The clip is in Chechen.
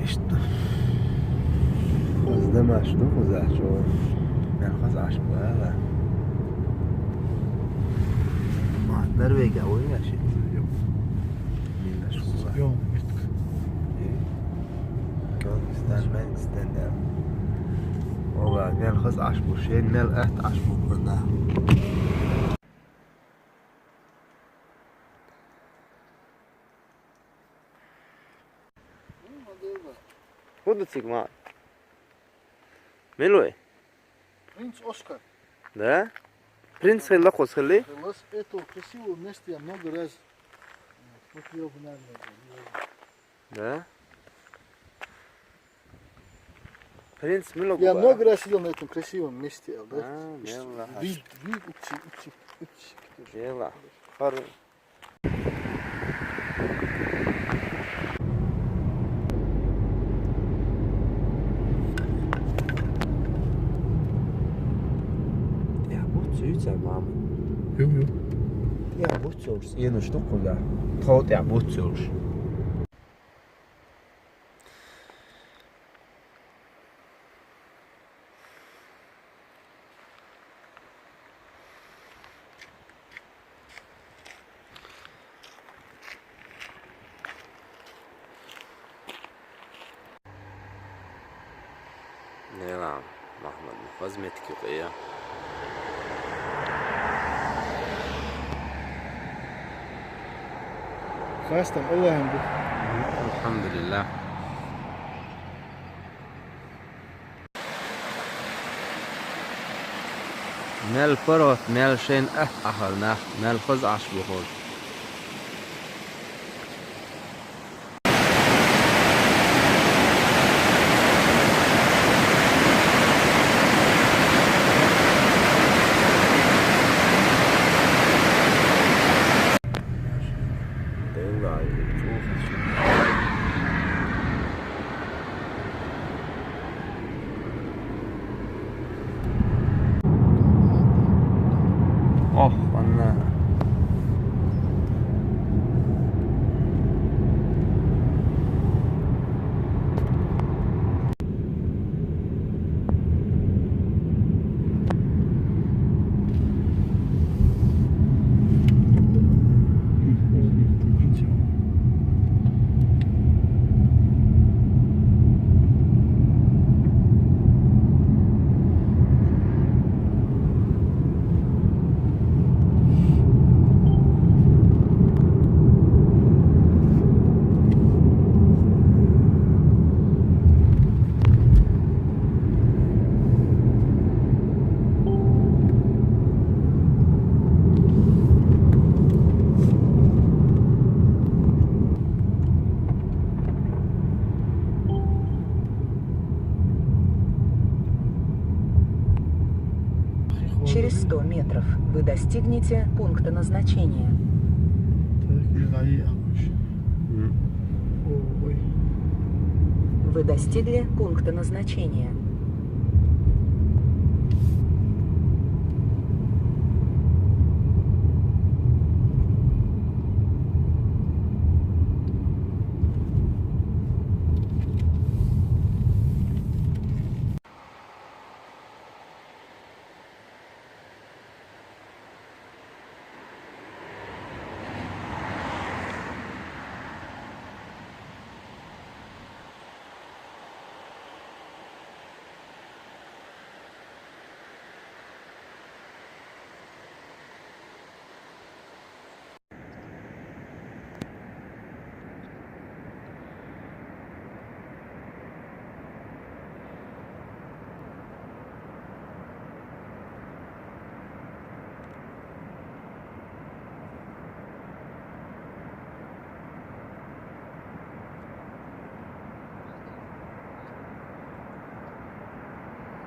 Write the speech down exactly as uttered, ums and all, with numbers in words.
Иштта. Хоза да маьш ду, хоза чӀогӀа. Мел хоза Ӏаш ба ала. Ма, Норвегия вай маьш. Мел хоза. Йо, митк. Э? Кёнгистан, Мангистан да. Ола, мел хоза Ӏаш бу, шен мел атта Ӏаш бу хурна. ХӀун ду цига, ма? Мила вай? Принц Оскар. Да? Принц хилла кхуза хилли? Хилла, это красивое место, я много раз, э, смотрел в Норвегии. Да? Принц мила губа? Я много раз сидел на этом красивом месте, да? А, мела. Вид, вид, укси, укси, укси. Мела. Хар- Я буц юца, мама. Ю, ю. Я буц юрс, я ну штуку, да. Тот я буц юрс. Нела, Махмуд, хозмет кюкъия. Хастам Аллахьан бу. Алхьамдулиллах. Мел паргӀат, мел шайн атта ахал нах, мел хоза Ӏаш бу хул. Ох, ванна. Через сто метров вы достигнете пункта назначения. М. Вы достигли пункта назначения.